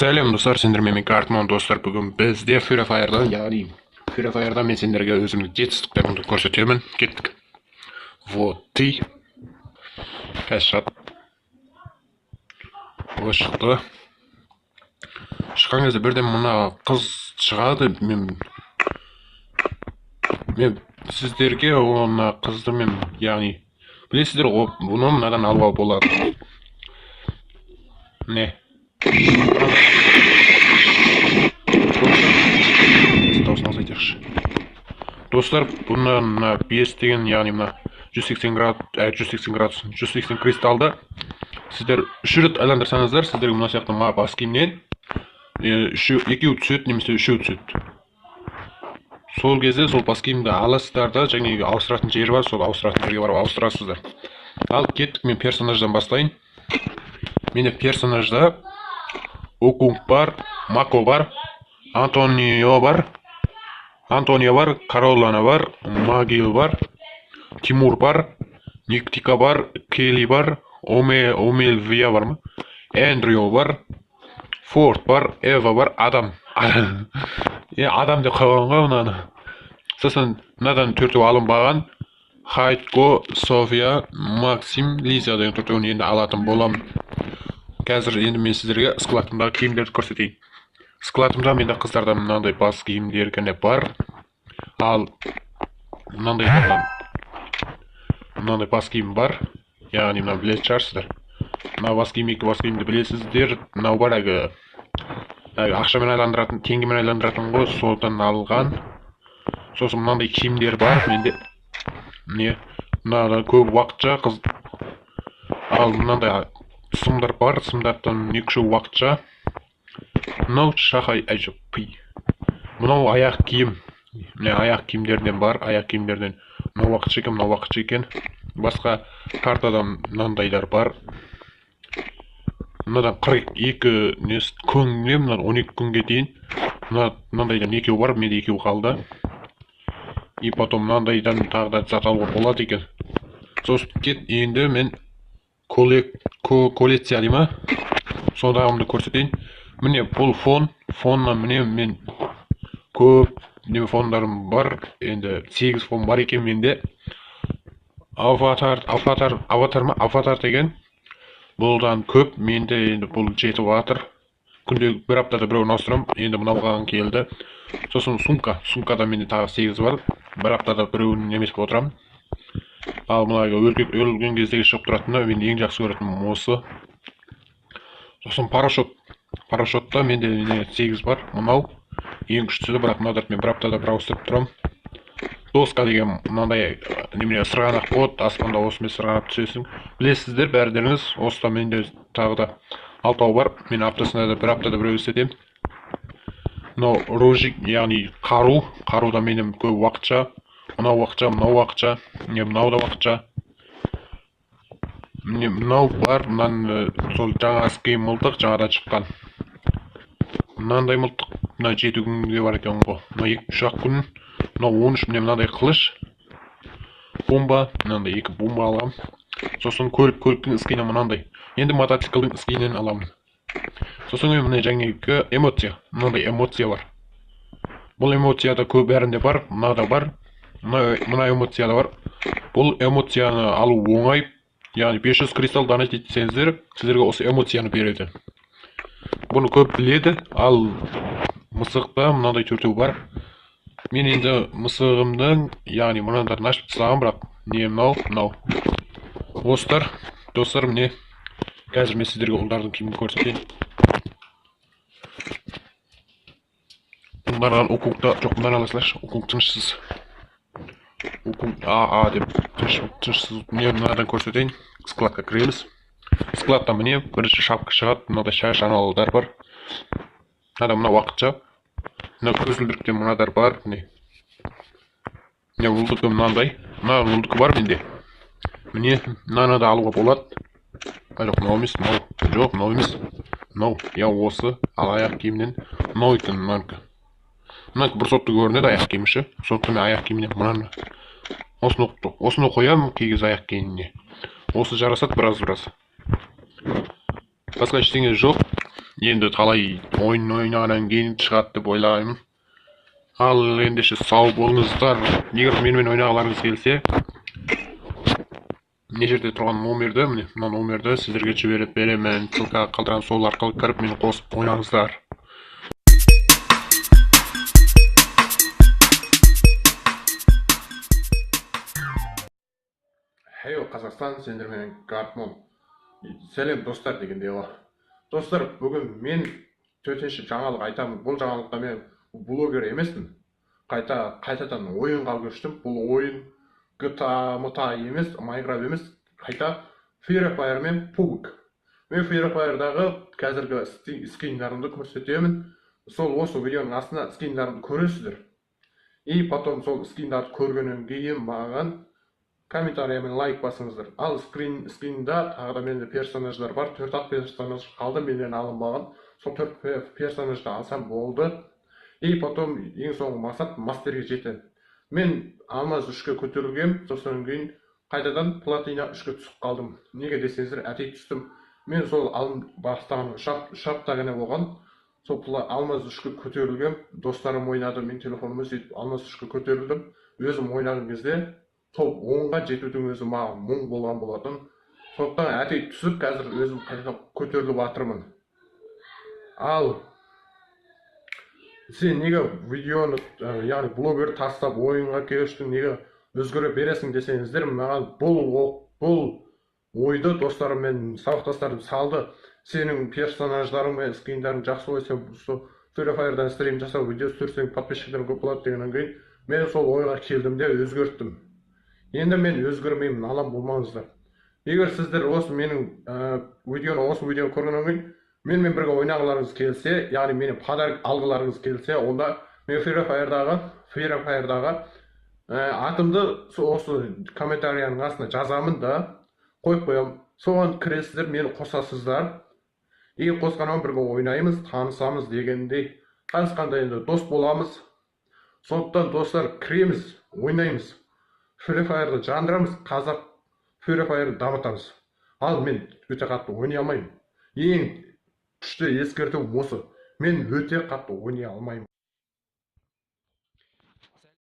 Сәлем достар, сендермен мен Картмон. Достар, бүгін бізде Free Fire'дан, яғни Free Fire'дан мен сендерге өзімнің жетістіктерімді көрсетемін. Кеттік. Вот ты. Қазір шығады. О, шықты. Шыққан кезде бірден мына қыз шығады. Мен сіздерге оны қызды мен, яғни білесіздер ғой, бұны мынадан алуға болады. Не? Достар, бұны мына 5 деген, яғни мына 180 градус, 180 градус, 180 кристалды сіздер 3 рет айландырсаңыздар, сіздерге мына сияқты мына бас киімнен екеуі түседі немесе үшеуі түседі. Сол кезде сол бас киімді аласыздар да, және ауыстыратын жері бар, сол ауыстыратын жерге барып ауыстырасыздар. Ал кеттік, мен персонаждан бастайын. Менде персонажда Окунг бар, Мако бар, Антонио бар, Каролана бар, Магил бар, Тимур бар, Никтика бар, Келли бар, Омельвия бар ма? Эндрю бар, Форд бар, Эва бар, Адам. Адам деп қойған ғой мынаны. Сосын мынадан төртеу алынбаған. Хайтко, София, Максим, Лиза деген төртеуін енді алатын боламын. Қазір енді мен сіздерге складымдағы киімдерді көрсетейін. Складымда менде қыздарда мынандай бас киімдер кәне бар. Ал мынандай бас киім бар. Яғни мына білетін шығарсыздар. Мына бас киім, екі бас киімді білесіздер. Мынау бар әлгі ақшамен айландыратын, теңгемен айландыратын ғой, содан алған. Сосын мынандай киімдер бар менде. Міне, мынада көп уақытша қыз. Ал мынандай сымдар бар, сымдардан екі-үш уақытша. Мынау шахай, әй, пи. Мынау аяқ киім. Міне аяқ киімдерден бар, аяқ киімдерден мынау уақытша екен, мынау уақытша екен. Басқа картадан мынандайлар бар. Мынадан 42 күнге, мынадан 12 күнге дейін. Мынандайдан екеу бар, менде екеу қалды. И потом мынандайдан тағы да зат алуға болады екен. Сосын кет, енді мен коллекция дей ма? Сондағымды көрсетейін. Міне бұл фон, фоннан міне мен көп не фондарым бар. Енді 8 фон бар екен менде. Аватар, аватар, аватар ма? Аватар деген. Бұлдан көп, менде енді бұл жетіп жатыр. Күнде бір аптада біреуін ауыстырамын. Енді мынауған келді. Сосын сумка, сумкада менде тағы 8 бар. Бір аптада біреуін немес қылып отырамын. Ал мына өлген кездегі шығып тұратыны мен ең жақсы көретінім осы. Сосын парашют. Парашютта менде 8 бар. Мынау ең күштісі, бірақ мынадарды мен бір аптада бір ауыстырып тұрамын. Доска деген мынандай немене сырғанақ болады, аспанда осымен сырғанап түсесің. Білесіздер бәрдеріңіз, осыда менде тағы да 6 бар. Мен аптасына да бір аптада біреу істетемін. Мынау рожик, яғни қару. Қаруда менің көп уақытша. Мынау уақытша, мынау уақытша, не мынау да уақытша. Міне мынау бар, мынаны сол жаңа скин мылтық жаңадан шыққан. Мынандай мылтық мына 7 күнге бар екен ғой. Мына 2-3 күн. Мынау 13, міне мынандай қылыш. Бомба, мынандай 2 бомба аламын. Сосын көлік, көліктің скині мынандай. Енді мотоциклдің скинін аламын. Сосын міне жаңағы эмоция, мынандай эмоция бар. Бұл эмоцияда көп бәрінде бар, мынада бар. Мына эмоция да бар. Бұл эмоцияны алу оңай. Яғни 500 кристалл донат етсеңіздер, сіздерге осы эмоцияны береді. Бұны көп біледі. Ал мысықта мынандай төртеу бар. Мен енді мысығымның, яғни мынандарын ашып тастағам, бірақ не мынау, мынау. Осылар, достар, міне қазір мен сіздерге ұлдардың киімін көрсетейін. Ұлдарға Окунгта, жоқ, мынаны ала салайықшы. Окунг тынышсыз. Окунг А деп тынышсыз. Міне мынадан көрсетейін. Складқа кіреміз. Складта міне бірінші шапка шығады, мынадай шаш аналдар бар. Мынада мына уақытша. Мына көзілдірікте мынадар бар, міне. Міне ұлдікі мынандай. Мына ұлдікі бар менде. Міне мынаны да алуға болады. Жоқ, мынау емес, мынау. Жоқ, мынау емес. Мынау, я осы, ал аяқ киімнен мынау екен, мынанікі. Мынанікі бір сотты көрінеді аяқ киімі ше. Сондықтан мен аяқ киіміне мынаны. Осыны қоямын кей кезде аяқ киіміне. Осы жарасады біраз-біраз. Басқа ештеңе жоқ. Енді талай ойын ойнағаннан кейін шығады деп ойлаймын. Ал ендеше сау болыңыздар. Егер менімен ойнағыларыңыз келсе, мына жерде тұрған номерді, міне мына номерді сіздерге жіберіп беремін. Ссылка қалдырамын, сол арқылы кіріп мені қосып ойнаңыздар. Хей, Қазақстан, сендермен Гартмон. Сәлем достар дегендей ғой. Достар, бүгін мен төтенше жаңалық айтамын. Бұл жаңалықта мен блогер емеспін. Қайтадан ойынға көштім. Бұл ойын GTA, MTA емес, Minecraft емес, қайта Free Fire мен PUBG. Мен Free Fire'дағы қазіргі скиндарымды көрсетемін. Сол осы видеоның астына скиндарымды көресіздер. И потом сол скиндарды көргеннен кейін маған комментария мен лайк басыңыздар. Ал скринда тағы да менде персонаждар бар. 4-ақ персонаж қалды, менен алынбаған. Сол 4 персонажды алсам болды. И потом ең соңғы мақсат мастерге жетемін. Мен алмаз 3-ке көтерілгем, сосын кейін қайтадан платина 3-ке түсіп қалдым. Неге десеңіздер, әдейі түстім. Мен сол алым бастаған үш апта ғана болған. Сол алмаз 3-ке көтерілгем, достарым ойнады, мен телефоныма сөйтіп алмаз 3-ке көтерілдім. Өзім ойнаған кезде топ 10-ға жетудің өзі маған мұң болған болатын. Сондықтан әдейі түсіп, қазір өзім қайтадан көтеріліп жатырмын. Ал сен неге видеоны, яғни блогер тастап ойынға көштің, неге өзгере бересің десеңіздер, маған бұл ойды достарым мен сабақтастарым салды. Сенің персонаждарың мен скиндарың жақсы ғой, сен сол Free Fire'дан стрим жасап видео түсірсең подписчиктерің көп болады дегеннен кейін мен сол ойға келдім де өзгерттім. Енді мен өзгермеймін, алаң болмаңыздар. Егер сіздер осы менің видеоны, осы видеоны көргеннен кейін менімен бірге ойнағыларыңыз келсе, яғни мені подарок алғыларыңыз келсе, онда мен Free Fire'дағы атымды осы комментарияның астына жазамын да қойып қоямын. Соған кіресіздер, мені қосасыздар. И қосқаннан бірге ойнаймыз, танысамыз дегендей. Танысқанда енді дос боламыз. Сондықтан достар, кіреміз, ойнаймыз. Free Fire'ды жандырамыз, қазақ Free Fire'ды дамытамыз. Ал мен өте қатты ойнай алмаймын. Ең күшті ескерту осы. Мен өте қатты ойнай алмаймын.